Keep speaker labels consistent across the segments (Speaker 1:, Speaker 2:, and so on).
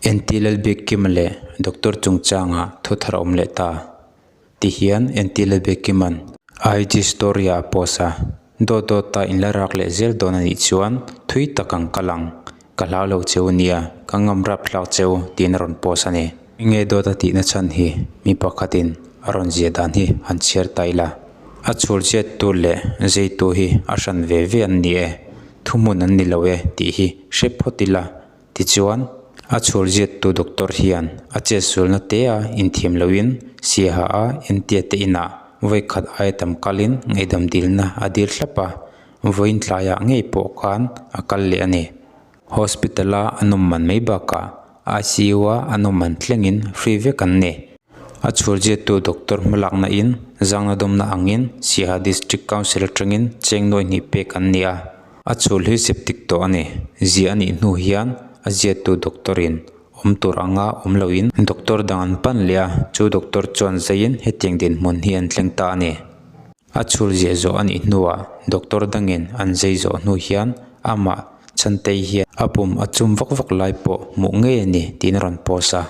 Speaker 1: NT Lalbiakkima leh Doctor chungchangah thu thar a awm leh ta. Ti hian NT Lalbiakkima'n IG story ah a post a, dawt dawta inla rak leh zel dawn a nih chuan thui tak ang kal ang, ka hlau lo cheu nia, ka ngam rap thlak cheu tiin a rawn post a ni. Enge dawt a tihna chhan hi mi pakhatin a rawn zia dan hi han chhiar ta ila, a chhul chiat tu leh zeitu hi a hran ve ve an ni e, thuhmun an ni lo e tih hi hre phawt ila. Tichuan, a chhul ziattu doctor hian a chetsualna te a inthiam loin Siaha a entia te inah vawi khat aia tam kalin ngaihdam dilna a dil thlap a, vawiin tlaiah ngei pawh khan a kal leh a ni. Hospital a an awm man mai bakah ICU a an awm man thlengin free vek an ni. A chhul ziattu doctor hmalakna in zangna dawmna angin Siaha District Council atangin cheng nuai hnih pek an ni a. A chhul hi septic tawh a ni. Ziah a nih hnu hian a ziattu doctor in awm tur anga awm loin doctor dang an pan leh a, chu doctor chuan zeiin hetiang dinhmun hi an thleng ta a ni. A chhul ziah zawh a nih hnuah doctor dangin an zei zawh hnu hian amah Chhantei hian a pum a chum vak vak lai pawh hmuh ngei a ni tiin a rawn post a.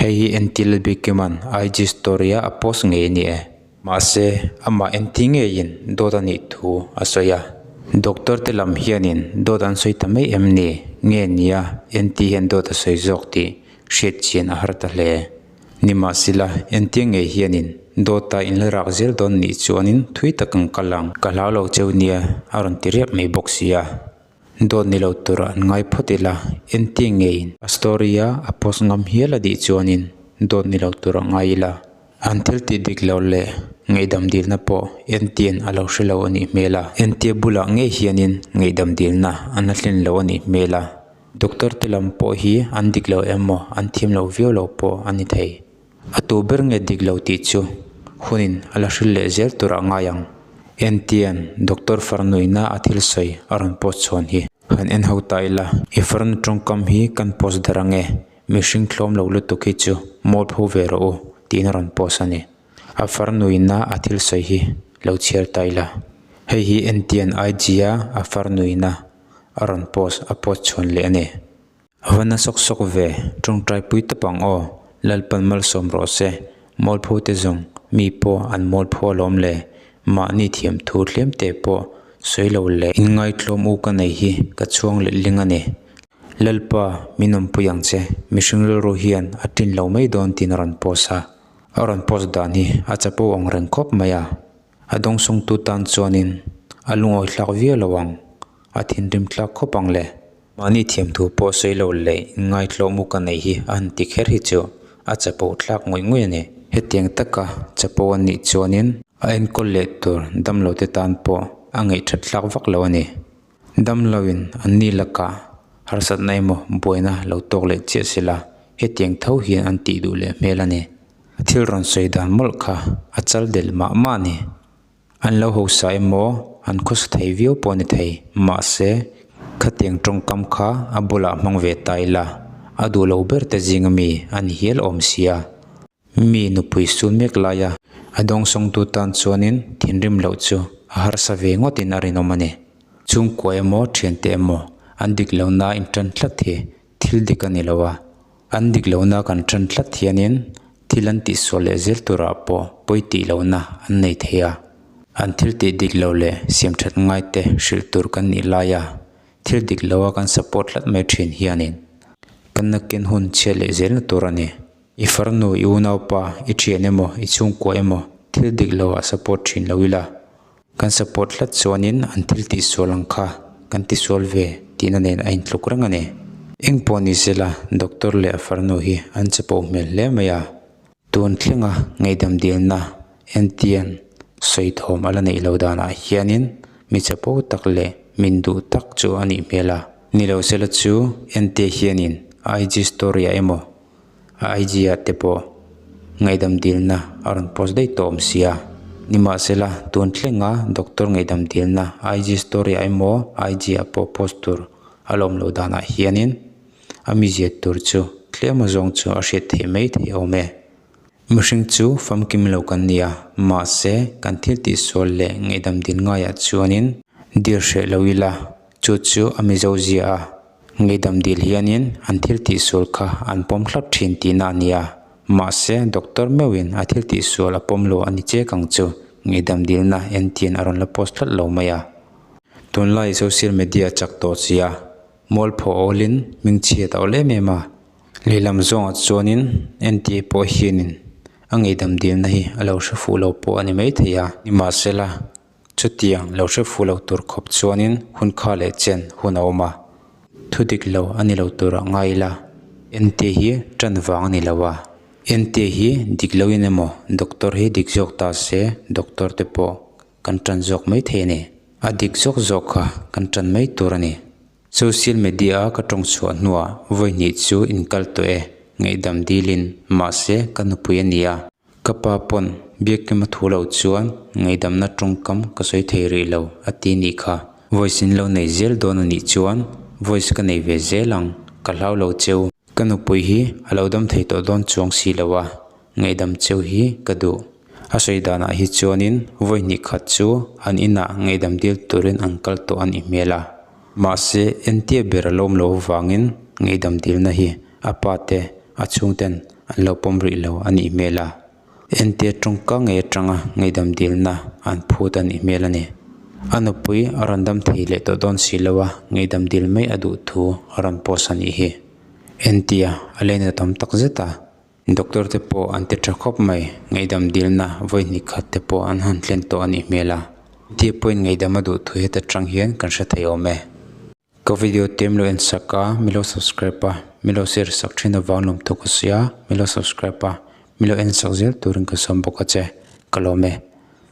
Speaker 1: Hei hi NT Lalbikima'n IG story-a a post ngei a ni e. Mahse, amah NT ngeiin dawt a nih thu a sawi a. Doctor te lam hianin dawt an sawi ta mai em ni? Nge nia NT hian dawt a sawi zawk tih hriat chian a har ta hle. Nimahsela, NT ngei hianin dawta inla rak zel dawn nih chuanin thui tak ang kal ang. Ka hlau lo cheu nia a rawn ti riap mai bawk sia. Dawt ni lo tur an ngai phawt ila, entir ngeiin a story a a post ngam hial a dih chuanin dawt ni lo tur a ngai ila. An thil tih dik lo leh ngaihdam dilna pawh entian a lo hre lo a nih hmel a. Entia bulah ngei hianin ngaihdam dilna an la thlen lo a nih hmel a. Doctor te lam pawh hi an dik lo emaw an thiam lo viau lo pawh a ni thei. A tu ber nge dik lo tih chu hunin a la hrilh leh zel tur a ngai ang. Entian Doctor Farnuina a thil sawi a rawn post chhuan hi han en ho ta ila. I farnu tawngkam hi kan post dar ange, mihring tlawm lo lutuk hi chu mawl pho ve rawh u tiin a rawn post a ni. A farnuina a thil sawi hi lo chhiar ta ila. Hei hi Entian IG a a farnuina a rawn post a post chhuan leh a ni. A va na sawk sawk ve, tawngtai pui tawp ang aw, Lalpan malsawm rawh se, Mawlpho te zawng mi pawh an mawlpho alawm le, mahni thiam thu tlem te pawh sawi lo le. Inngaitlawm u ka nei hi ka chhuang letling a ni. Lalpa min awmpui ang che, mihring rilru hian a tlin lo mai dawn tiin a rawn post a. A rawn post dan hi a chapo ang reng khawp mai a, a dawngsawngtu tan chuanin a lungawi thlak viau lo ang, a thinrim tlak khawp ang le. Mahni thiamthu pawh sawi lo leh inngaithlawh mu ka neih hi a han ti kher hi chu a chapo thlak ngawih ngawih a ni. Hetiang taka chapo an nih chuanin a enkawl leh tur damlo te tan pawh a ngaihthat thlak vak lo a ni. Damloin an ni lakah harsatna emaw buaina lo tawk leh chiah sela hetiang tho hian an tih duh leh hmel a ni. A thil rawn sawi dan mawlh kha a chal delh mah mah a ni. An lo hausa emaw an khawsa thei viau pawh a ni thei. Mahse, khatiang tawngkam kha a bulah hmang ve ta ila, a duh lo ber te zinga mi a ni hial awm sia. Mi nupui sun mek laia a dawngsawngtu tan chuanin thinrim loh chu a harsa ve ngawtin a rinawm a ni. Chhungkua emaw thiante emaw an dik lohna intan tlat hi thil dik a ni lo a. An dik lohna kan tan tlat hianin thil an tihsual leh zel turah pawh pawi tih lohna an nei thei a. An thil tih dik lo leh siam that ngai te hrilh tur kan nih laia thil dik loa kan support tlat mai thin hianin kan nakin hun chhiat leh zelna tur a ni. I farnu, i unaupa, i thian emaw, i chhungkua emaw thil dik loah support thin lo ila. Kan support tlat chuanin an thil tihsual ang kha kan tisual ve tihna nen a intluk reng a ni. Eng pawh ni sela doctor leh a farnu hi an chapo hmel hle mai a. Tun thlenga ngaihdam dilna entian sawi thawm a la neih lo danah hianin mi chapo tak leh min duh tak chu a nih hmel a. Ni lo sela chu entia hianin IG story ah emaw A IG ah te pawh ngaihdam dilna a rawn post daih tawh awm sia. Nimahsela tun thlenga doctor ngaihdam dilna IG story ah emaw IG ah pawh post tur a lawm loh danah hianin a mizia tur chu tlem azawng chu a hriat theih mai thei awm e. Mihring chu famkim lo kan ni a, mahse kan thil tihsual leh ngaihdam dil ngaiah chuanin dil hreh lo ila chu chu a mizo zia a. Ngaihdam dil hianin an thil tihsual kha an pawm thlap thin tihna a nia. Mahse, doctor meuhin a thil tihsual a pawm lo a ni chek ang chu. Ngaihdam dilna entian a rawn la post tlat lo mai a. Tunlai social media chak tawh sia, mualpho awlin hmingchhiat a awl em em a. Lehlam zawngah chuanin NTA pawh hianin a ngaihdam dilna hi a lo hre fuh lo pawh a ni maithei a. Nimahsela, Chutiang lo hre fuh lo tur khawp chuanin hun kha leh chen hun a awm a, thu dik lo a ni lo turah ngai ila NT hi tan vang a ni lo a, NT hi dik loin emaw doctor hi dik zawk ta se doctor te pawh kan tan zawk mai thei a ni. A dik zawk zawk kha kan tan mai tur a ni. Social media a ka tawng chhuah hnuah vawi hnih chu in kal tawh e, ngaihdam dilin, mahse ka nupui a ni a. Ka pa pawn biakkim a thu loh chuan ngaihdamna tawngkam ka sawi thei rih lo a ti nih kha. Voice in lo nei zel dawn a nih chuan voice ka nei ve zel ang, ka hlau lo cheu. Ka nupui hi a lo dam thei tawh dawn chuang si lo a, ngaihdam cheu hi ka duh. A sawi danah hi chuanin vawi hnih khat chu an inah ngaihdam dil turin an kal tawh a nih hmel a. Mahse, entia ber a lawm loh avangin ngaihdam dilna hi a pa te, a chhungten an lo pawm rih lo a nih hmel a. Entia tawngka ngei atanga ngaihdam dilna an phut a nih hmel a ni. A nupui a rawn dam thei leh tawh dawn si lo a, ngaihdam dil mai a duh thu a rawn post a nih hi. Entia a lena tam tak zet a. Doctor te pawh an ti tha khawp mai, ngaihdam dilna vawi hnih khat te pawh an han thlen tawh a nih hmel a. Tia pawhin ngaihdam a duh thu heta tang hian kan hre thei awm e. Ka video te milo en sak a, milo subscribe a, milo share sak thin avang lawm thawk a sia, milo subscribe a, milo en sak zel turin ka sawm bawk a che, ka lawm e.